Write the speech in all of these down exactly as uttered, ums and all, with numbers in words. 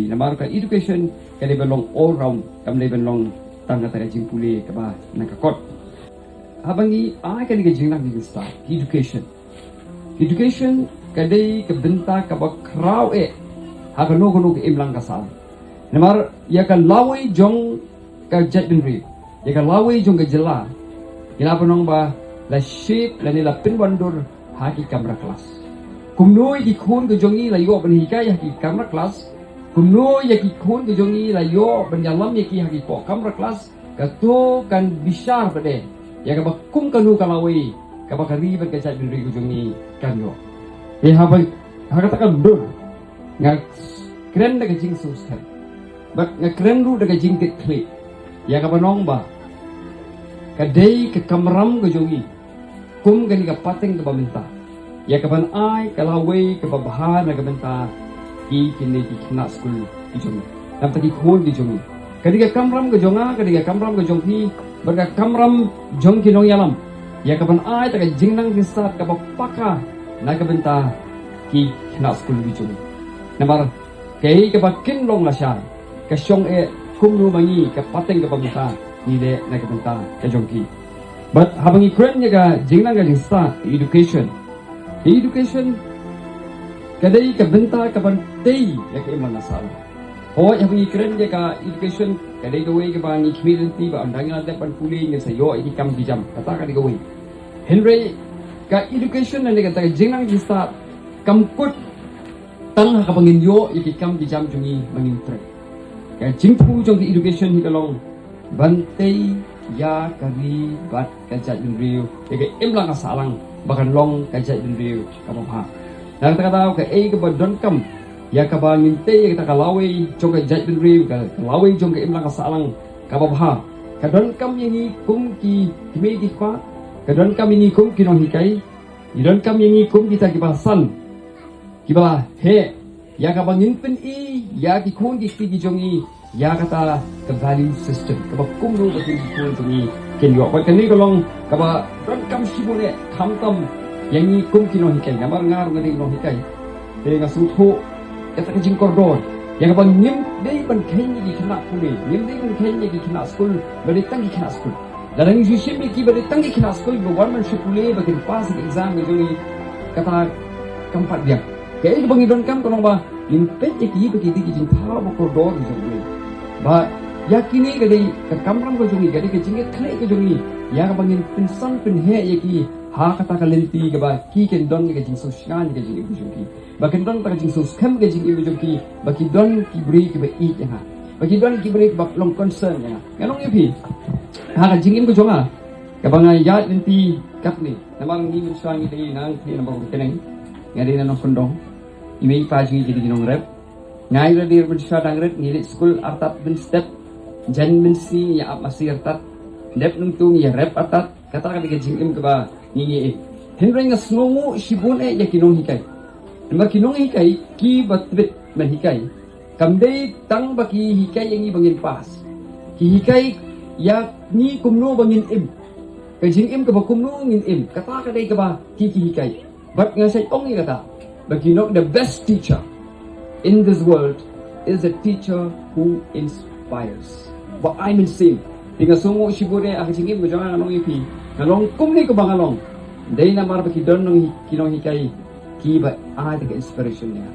Namar ka education ka dei ban long all round, kam dei ban long tang kata ka jingpule kaba na ka kot. Haba ngi ai kane ka jingnang jingstad, education. Education ka dei ka bynta kaba khraw eh ha kano kano ka imlang ka sahlang. Namar ïa ka lawei jong ka jaitbynriew, ïa ka lawei jong ka jylla, ngi lah ban ong ba la shape lane la pynwandur ha ki kamra klas. Kumno ïa ki khun ka jong ngi la ïoh ban hikai ha ki kamra klas, kumno ïa ki khun ka jong ngi la ïoh ban ïalam ïa ki ha ki kamra klas, kato kan bishar pat ïa kaba kum kano ka lawei kaba ka ri bad ka jaitbynriew ka jong ngi kan ïoh. Te haba, ha kata ka dur, nga kren da ka jingsngewskhem bad nga kren ruh da ka jingkitkhlieh ïa kaba nong ba ka dei ka kamram ka jong ngi kum kane ka pateng kaba mynta ïa kaban ai ka lawei kaba bha na ka bynta ki kine ki khynnah skul ki jong ngi, namar ki khun ki jong ngi. Ka dei ka kamram ka jong nga, ka dei ka kamram ka jong phi, bad ka kamram jong ki nongïalam ïa kaban ai kata ka jingnang jingstad kaba paka na ka bynta ki khynnah skul ki jong ngi. Namar kaei kaba kin long lashai ka shong eh kumno ma ngi ka pateng kaba mynta ngi leh na ka bynta ka jong ki. Bad haba ngi kren ïa ka jingnang ka jingstad, education, education ka dei ka bynta kaban tei ïa ka imlang ka sahlang. Hooid, haba ngi kren ïa ka education ka dei kawei kaba ngi khmih lynti ba ynda ngi la dep ban pule ngin sa ïoh ïa ki kam ki jam, kata ka dei kawei. Hynrei ka education lane kata ka jingnang jingstad kam kut tang ha kaba ngin ïoh ïa ki kam ki jam jong ngi ba ngin trei. Ka jingthmu jong ka education hi ka long ban tei ïa ka ri bad ka jaitbynriew ïa ka imlang ka sahlang ba kan long ka jaitbynriew kaba bha. Na kata ka daw kaei kaba donkam ïa kaba ngin tei ïa kata ka lawei jong ka jaitbynriew, ka, ka lawei jong ka imlang ka sahlang kaba bha, ka donkam ïa ngi kum ki kmie ki kpa, ka donkam ïa ngi kum ki nonghikai, ka donkam ïa ngi kum kita kiba san, kiba heh ïa kaba ngin pyni ïa ki khun ki kti ki jong ngi ïa kata ka value system kaba kumno ba ki khun jong ngi kin ïoh. Bad kane ka long kaba donkam shibun eh khamtam ïa ngi kum ki nonghikai, namar nga ruh nga dei nonghikai. Te nga sngewthuh kata ka jingkordor ïa kaba ngim dei ban kheiñ ïa ki khynnah pule, ngim dei ban kheiñ ïa ki khynnah skul ba dei tang ki khynnah skul. Lada ngi shu shim ïa ki ba dei tang ki khynnah skul ba wan ban shu pule ba kin pass ïa ka exam ka jong ngi, kata kam pat biang. Kaei kaba ngi donkam ka long ba ngin peit ïa ki ba ki dei ki jingthaw ba kordor ki jong ngi. Ba ïa kine ka dei ka kamram ka jong ngi, ka dei ka jingkitkhlieh ka jong ngi ïa kaba ngin pynsan pynheh ïa ki ha kata ka lynti kaba ki kin don ïa ka jingsngewsynei ïa ka jingim ka jong ki. Ba kin don kata ka jingsngewskhem ka jingim ka jong ki, ba ki don ki briew kiba ïeit ïa nga, ba ki don ki briew kiba long concern ïa nga. Ngan ong ïa phi, ha ka jingim ka jong nga kaba nga ïaid lynti katne, namar ngi mynshuwa ngi dei nang phi namar ka kyneng, nga dei na nongkyndong, i mei i pa jong ngi ki dei ki nongrep. Nga ïa lade mynshuwa dang rit ngi leit skul artat mynstep, jan mynsngi ïa ap masi artat, dep nangtung ïa rep artat. Kata ka dei ka jingim kaba ngi ngi eh. Hynrei nga sngewnguh shibun eh ïa ki nonghikai. Namar ki nonghikai kiba tbit ban hikai kam dei tang ba ki hikai ïa ngi ba ngin pass. Ki hikai ïa ngi kumno ba ngin im, ka jingim kaba kumno ngin im, kata ka dei kaba ki ki hikai. Bad nga sa ong ïa kata ba ki nong, the best teacher in this world is a teacher who inspires. Ba ai mynsiem. Te nga sngewnguh shibun eh ha ka jingim ka jong nga, nga ong ïa phi, nga long kumne kaba nga long dei namar ba ki don nong, ki nonghikai kiba ai da ka inspiration ïa nga.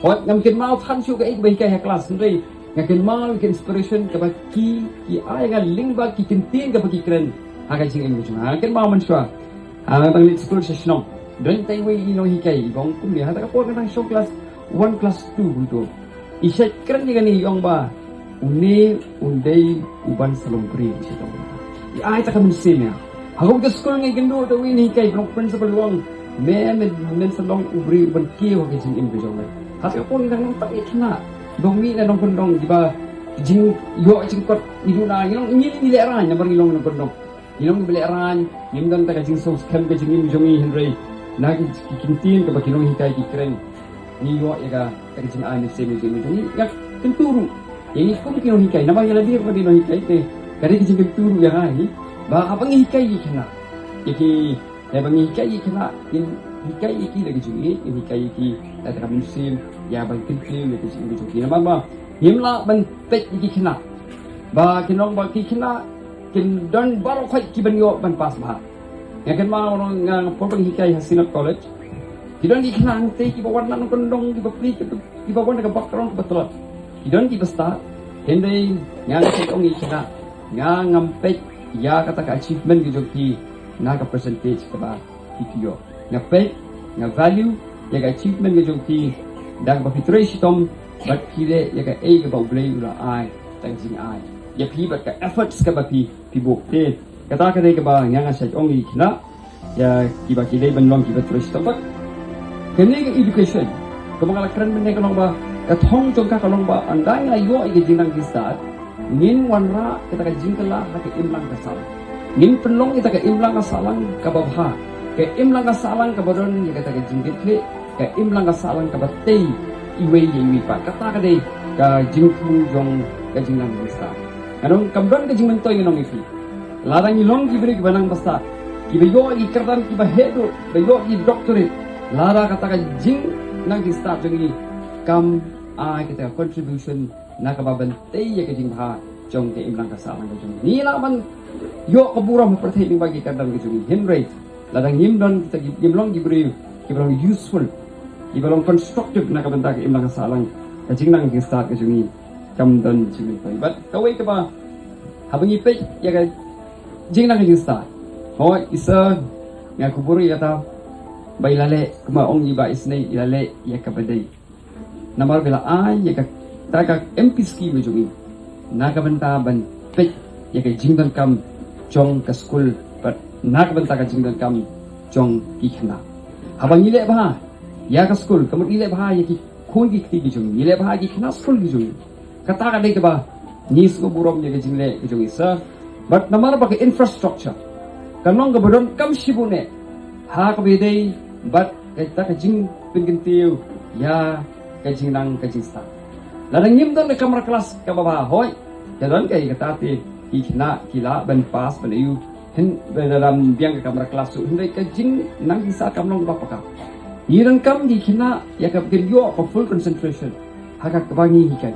Hooid, ngam kynmaw than shuh kaei kaba hikai ha klas, hynrei nga kynmaw ka inspiration kaba ki, ki ai ïa nga lyngba ki kyntien kaba ki kren ha ka jingim ka jong nga. Nga kynmaw mynshuwa, ah, nga dang leit skul sha shnong, don tang iwei i nonghikai i ba ong kumne, ha kata ka por nga dang shong klas one, klas two kumto. I shait kren ïa kane, i ong ba une un dei u ban sa long briew, i shait ong. I ai kata ka mynsiem ïa nga. Ha kawei ka skul nga ïakynduh da uwei u nonghikai, ba long principal, u ong, me, me, men sa long u briew u ban kiew ha ka jingim ka jong me. Ha kata ka por ngi dang long tang ki khynnah, dang mih na nongkyndong, kiba jingïoh jingkot ngi duna, ngi long, ngi, ngi lehraiñ namar ngi long nongkyndong. Ngi long kiba lehraiñ, ngim don kata ka jingsngewskhem ka jingim jong ngi, hynrei na ki, ki kyntien kaba ki nonghikai ki kren, ngi ïoh ïa ka, ka jingai mynsiem jong ngi. Nga kyntu ruh ïa ngi kum ki nonghikai, namar ïa lade ruh ka dei nonghikai, te ka dei ka jingkyntu ruh ïa nga hi ba haba ngi hikai ïa ki khynnah, ïa ki, haba ngi hikai ïa ki khynnah, ngin hikai ïa ki da ka jingïeit, ngin hikai ïa ki da ka mynsiem ïa ban kyntiew ïa ka jingim jong ki. Namar ba Ngim lah ban peit ïa ki khynnah ba kin long ba ki khynnah kin don baroh khoit ki ban ïoh ban pass bha. Nga kynmaw nga por ba nga hikai ha Synod College, ki don ki khynnah hangtei kiba wan na nongkyndong, kiba pli, kiba, kiba wan na ka background kaba tlot. Ki don kiba stad, hynrei nga nga ong ïa ki khynnah, nga ngam peit ïa kata ka achievement ka jong ki na ka percentage kaba ki ïoh. Nga peit, nga value ïa ka achievement ka jong ki da kaba phi trei shitom bad phi leh ïa kaei kaba U Blei u la ai tang jingai ïa phi bad ka efforts kaba phi, phi buh. Te kata ka dei kaba nga nga shait ong ïa ki khynnah, ïa kiba ki dei ban long kiba trei shitom bad kane ka education kaba nga la kren mynne ka long ba ka thong jong ka ka long ba ynda ngi la ïoh ïa ka jingnang jingstad, ngin wanrah kata ka jingkylla ha ka imlang ka sahlang. Ngin pynlong ïa kata ka imlang ka sahlang kaba bha, ka imlang ka sahlang kaba don ïa kata ka jingkitkhlieh, ka imlang ka sahlang kaba tei iwei ïa iwei pat. Kata ka dei ka jingthmu jong ka jingnang jingstad. Nga ong kam don ka jingmyntoi, nga ong ïa phi. Lada ngi long ki briew kiba nang basa, kiba ïoh ki kyrdan kiba heh duh, ba ïoh ki doctorate, lada kata ka jingnang jingstad jong ngi kam ai kata ka contribution na kaba ban tei ïa ka jingbha jong ka imlang ka sahlang ka jong ngi, ngi lah ban ïoh ka burom ha pyrthei lyngba ki kyrdan ka jong ngi. Hynrei lada ngim don kita ki, ngim long ki briew kiba long useful, kiba long constructive na ka bynta ka imlang ka sahlang, ka jingnang jingstad ka jong ngi kam don jingmyntoi. Bad kawei kaba, haba ngi peit ïa ka jingnang jingstad, hooid, i sir, nga kubur ïa kata ba i la leh, kumba ong i Bah Isnei, i la leh ïa kaba dei. Namar ba i la ai ïa kata ka M P scheme jong i na ka bynta ban peit ïa ka jingdonkam jong ka skul bad na ka bynta ka jingdonkam jong ki khynnah. Haba ngi leh bha ïa ka skul, ka mut ngi leh bha ïa ki khun ki kti ki jong ngi, ngi leh bha ïa ki khynnah skul ki jong ngi. Kata ka dei kaba ngi sngewburom ïa ka jingleh ka jong i, sir. Bad namar ba ka infrastructure ka long kaba donkam shibun eh ha kaba ïadei bad kata ka jingpynkyntiew ïa ka jingnang ka jingstad. Lada ngim don ka kamra klas kaba bha, hooid, ka don ka ïa kata te ki khynnah ki lah ban pass ban ïoh, hynrei lada ym biang ka kamra klas ruh, hynrei ka jingnang jingstad kam long ba paka. Ngi donkam ki khynnah ïa kaba kin ïoh ka full concentration ha kaba ngi hikai.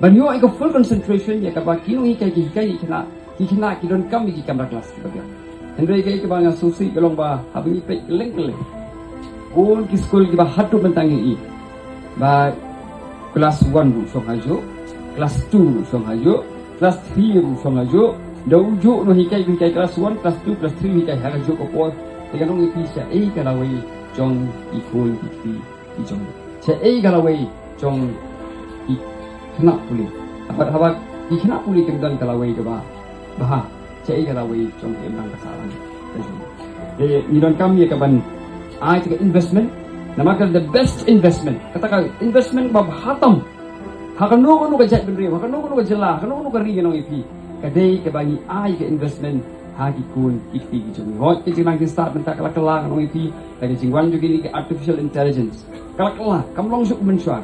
Ban ïoh ïa ka full concentration ïa kaba ki nonghikai ki hikai ïa ki khynnah, ki khynnah ki donkam ïa ki kamra klas kiba biang. Hynrei kaei kaba nga sngewsih ka long ba haba ngi peit kylleng kylleng, bun ki skul kiba haduh mynta ngi i ba klas one ruh shong hajuh, klas two ruh shong hajuh, klas three ruh shong hajuh. Da u juh nonghikai u hikai klas one, klas two, klas three, u hikai ha kajuh ka por. Te ngan ong ïa phi, shaei ka lawei jong ki khun ki kti ki jong ngi? Shaei ka lawei jong ki khynnah pule? Haba, haba ki khynnah pule kim don ka lawei kaba bha, shaei ka lawei jong ka imlang ka sahlang ka jong ngi? Te ngi donkam ïa ka ban ai ka investment. Namar ka the best investment, kata ka investment ba bha tam ha kano kano ka jaitbynriew, ha kano kano ka jylla, ha kano kano ka ri, ngan ong ïa phi, ka dei kaba ngi ai ka investment ha ki khun ki kti ki jong ngi. Hooid, ka jingnang jingstad mynta ka la kylla, ngan ong ïa phi, da ka jingwan jong kine ki artificial intelligence, ka la kylla, kam long shuh kum mynshuwa.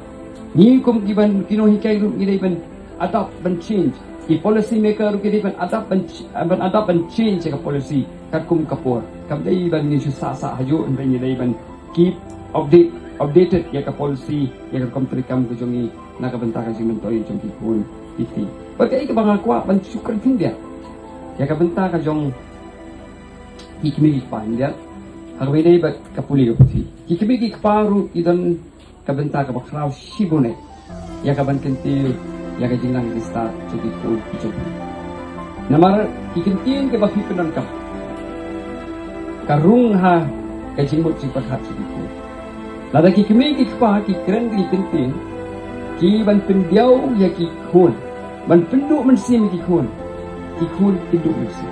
Ngi kum ki ban, ki nonghikai ruh ngi dei ban adapt ban change. Ki policy maker ruh ki dei ban adapt ban ch-, ban adapt ban change ïa ka policy katkum ka por. Kam dei ban ngin shu sah sah hajuh, hynrei ngi dei ban keep update, updated ïa ka policy, ïa ka rukom treikam ka jong ngi na ka bynta ka jingmyntoi jong ki khun ki kti. Bad kaei kaba nga kwah ban shu kren khyndiat ïa ka bynta ka jong ki kmie ki kpa khyndiat ha kaba ïadei bad ka pule ka puthi. Ki kmie ki kpa ruh ki don ka bynta kaba khraw shibun eh ïa ka ban kyntiew ïa ka jingnang jingstad jong ki khun ki jong phi. Namar ki kyntien kiba phi pyndonkam ka rung ha ka jingmut jingpyrkhat jong ki khun. Lada ki kmie ki kpa ki kren ki kyntien ki ban pyndiaw ïa ki khun, ban pynduh mynsiem ïa ki khun, ki khun kin duh mynsiem.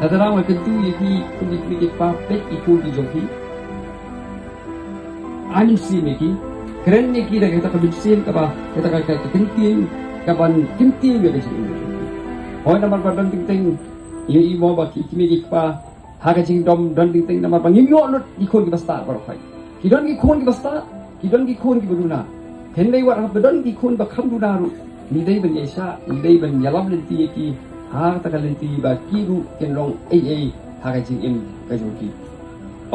Lada nga kyntu ïa ki, ki kmie ki kpa, peit ki khun ki jong phi, ai mynsiem ïa ki, kren ïa ki da kata ka mynsiem kaba, kata ka, ka, ka kyntien kaban kyntiew ïa ka jingim. Hooid, namar ba don teng teng ïa i mo ba ki kmie ki kpa ha ka jingdom don teng teng namar ba ngim ïoh lut ki khun kiba stad baroh khoit. Ki don ki khun kiba stad, ki don ki khun kiba duna. Hynrei wat haba don ki khun ba kham duna ruh, ngi dei ban ïaishah, ngi dei ban ïalam lynti ïa ki ha kata ka lynti ba ki ruh kin long ei ei ha ka jingim ka jong ki.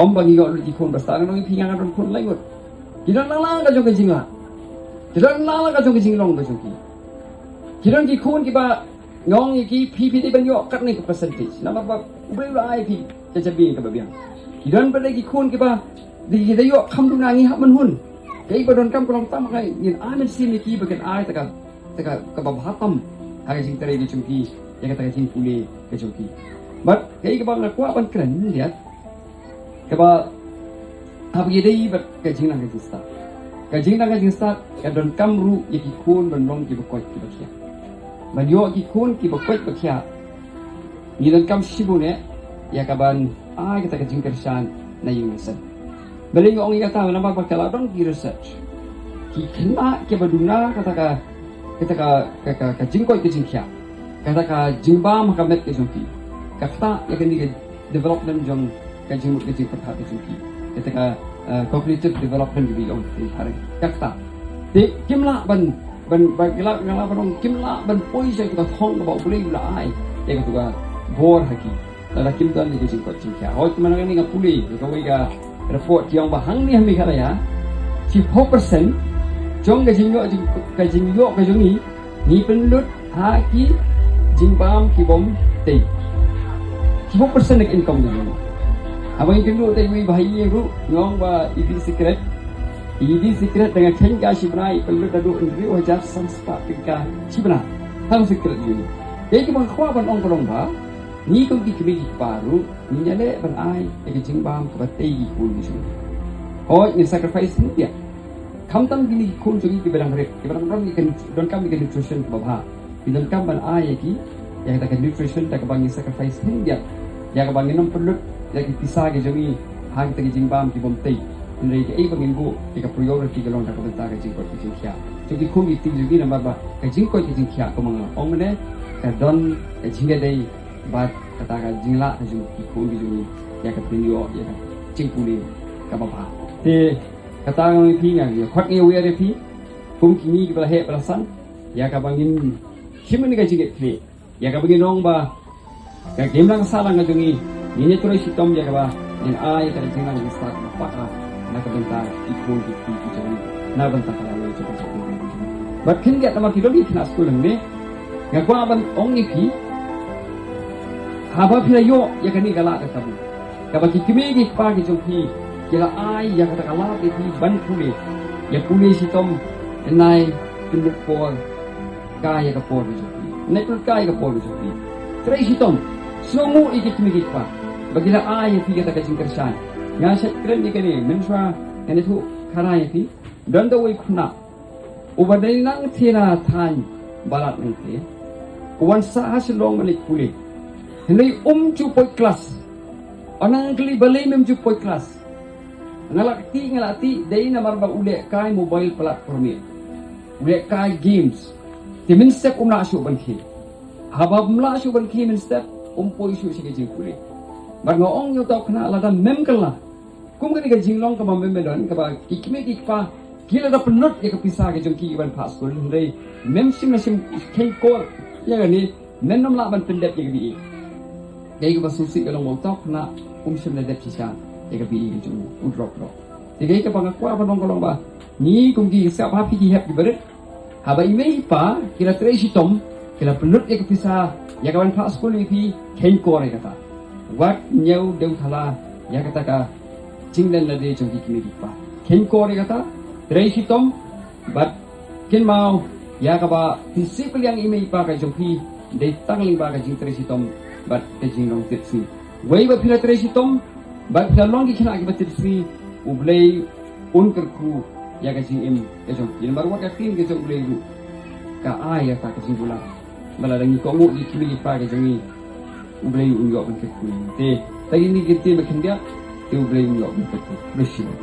Ym ba ngi ïoh lut ki khun ba stad. Ngan ong ïa phi, nga nga don khun lai ngut. Ki don lang lang ka jong ka jinglah. Ki don la la ka jong ka jinglong ka jong ki. Ki don ki khun kiba nga ong ïa ki, phi phi dei ban ïoh katne ka percentage. Namar ba U Blei u la ai phi ka jabieng kaba biang. Ki don pat de ki khun kiba dei ki dei ïoh kham duna, ngi hap ban hun. Kaei ba donkam ka long tam, ka ngin ai mynsiem ïa ki ba kin ai ta ka, ta ka, kaba bha tam ha ka jingtrei ka jong ki, ïa kata ka jingpule ka jong ki. Bad kaei kaba nga kwah ban kren ïa kaba hap ïadei bad ka jingnang ka jingstad. Ka jingnang ka jingstad ka donkam ruh ïa ki khun ban long kiba koit kiba khiah. Ban ïoh ki khun kiba koit ba khiah, ngi donkam shibun eh ïa kaban ai kata ka jingkyrshan na ïing na sem. Balei nga ong ïa kata? Namar ba ka la don ki research, ki khynnah kiba duna kata ka, kata ka, ka, ka, ka jingkoit ka jingkhiah, kata ka jingbam ha ka met ka jong ki, ka ktah ïa kane ka development jong ka jingmut ka jingpyrkhat ka jong ki, kata ka, eh, cognitive development kaba ong ki phareng, ka ktah. Te kim lah ban, ban, ban, nga lah, nga lah ban ong, kim lah ban poi sha kata ka thong kaba U Blei u la ai ïa kata ka bor ha ki lada kim don ïa ka jingkoit jingkhiah. Hooid, mynta nga pule ïa kawei ka report ki ong ba hangne ha Meghalaya, shiphew percent jong ka jingïoh, jing, ka jingïoh ka jong ngi, ngi pynlut ha ki jingbam kibym tei. Shiphew percent na ka income ka jong ngi. Haba ngi kynduh te iwei i bahai ruh, nga ong ba i dih sikret, i dih sikret da nga kheiñ ka shi bnai i pynlut haduh hynriew hajar san spah tyngka shi bnai. Tang sikret ïa ngi. Kaei kaba nga kwah ban ong ka long ba ngi kum ki kmie ki kpa ruh ngin ïaleh ban ai ïa ka jingbam kaba tei ki khun ki jong ngi. Hooid, ngin sacrifice hynrei khamtam kine ki khun jong ngi kiba dang rit, kiba dang don ïa ka nut-, donkam ïa ka nutrition kaba bha, ngi donkam ban ai ïa ki ïa kata ka nutrition da kaba ngin sacrifice hynrei ïa kaba ngin ym pynlut ïa ki pisa ki jong ngi ha kita ki jingbam kibym tei. Hynrei kaei ba ngin buh ïa ka priority ka long da ka bynta ka jingkoit ka jingkhiah jong ki khun ki kti jong ngi, namar ba ka jingkoit ka jingkhiah kumba nga ong mynne ka don ka jingïadei bad kata ka jinglah ka jong ki khun ki jong ngi ïa ka pynïoh ïa ka jingpule kaba bha. Te kata nga ong ïa phi, nga ïa khot, nga ïa wer ïa phi kum kine kiba la heh ba la san, ïa kaba ngin shim ïa ka jingkitkhlieh, ïa kaba ngin ong ba ka imlang ka sahlang ka jong ngi, ngin ïa trei shitom ïa kaba ngin ai ïa ka jingnang jingstad kaba paka na ka bynta ki khun ki kti ki jong ngi, na ka bynta ka lawei jong ka jong ngi. Bad khyndiat namar ki don ki khynnah skul hangne, nga kwah ban ong ïa phi, haba phi la ïoh ïa kane ka lad ka kabu kaba ki kmie ki kpa ki jong phi ki la ai ïa kata ka lad ïa phi ban pule, ïa pule shitom, nai pynlut por, kai ïa ka por ka jong phi, nai pynlut kai ïa ka por ka jong phi. Trei shitom, sngewnguh ïa ki kmie ki kpa ba ki la ai ïa phi kata ka jingkyrshan. Nga shait kren ïa kane mynshuwa, kane thuh khana ïa phi. Don da uwei u khynnah uba dei nangthie na thaiñ Balat nangthie, u wan sah ha Shillong ban leit pule. Hynrei um ju poi klas. Nga nang kylli balei mem ju poi klas. Nga la kti, nga la kti, dei namar ba u leh kai mobile platform, u leh kai games. Te mynstep um lah shuh ban khie. Haba um lah shuh ban khie mynstep, um poi shuh sha ka jingpule. Bad nga ong ïa uta u khynnah, lada mem kylla kum kane ka jinglong kaba mem don, kaba ki kmie ki kpa ki la da pynlut ïa ka pisa ka jong ki ban phah skul, hynrei mem shym la shim kheiñ kor ïa kane, mem nym lah ban pyndep ïa ka B A. Kaei kaba sngewsih ka long ba uta u khynnah um shym la dep shisha ïa ka B A ka jong u, u drop, drop. Te kaei kaba nga kwah ban ong ka long ba ngi kum ki, sngap ha phi ki hep ki barit, haba i mei i pa ki la trei shitom, ki la pynlut ïa ka pisa ïa ka ban phah skul ïa phi, kheiñ kor ïa kata. Wat ñiew dew thala ïa kata ka jinglen lade jong ki kmie ki kpa. Kheiñ kor ïa kata, trei shitom, bad kynmaw ïa kaba pynsih pylliang i mei i pa ka jong phi dei tang lyngba ka jingtrei shitom bad ka jinglong tipsngi. Wei ba phi la trei shitom bad phi la long ki khynnah kiba tipsngi, U Blei un kyrkhu ïa ka jingim ka jong phi. Namar wat ka ktien ka jong U Blei ruh ka ai ïa ka, ka jingkular ba lada ngi kohnguh ïa ki kmie ki kpa ka jong ngi, U Blei un ïoh ban kyrkhu ïa ngi. Te ta kine ki ktien ba khyndiat, te U Blei un ïoh ban kyrkhu. Khublei shibun.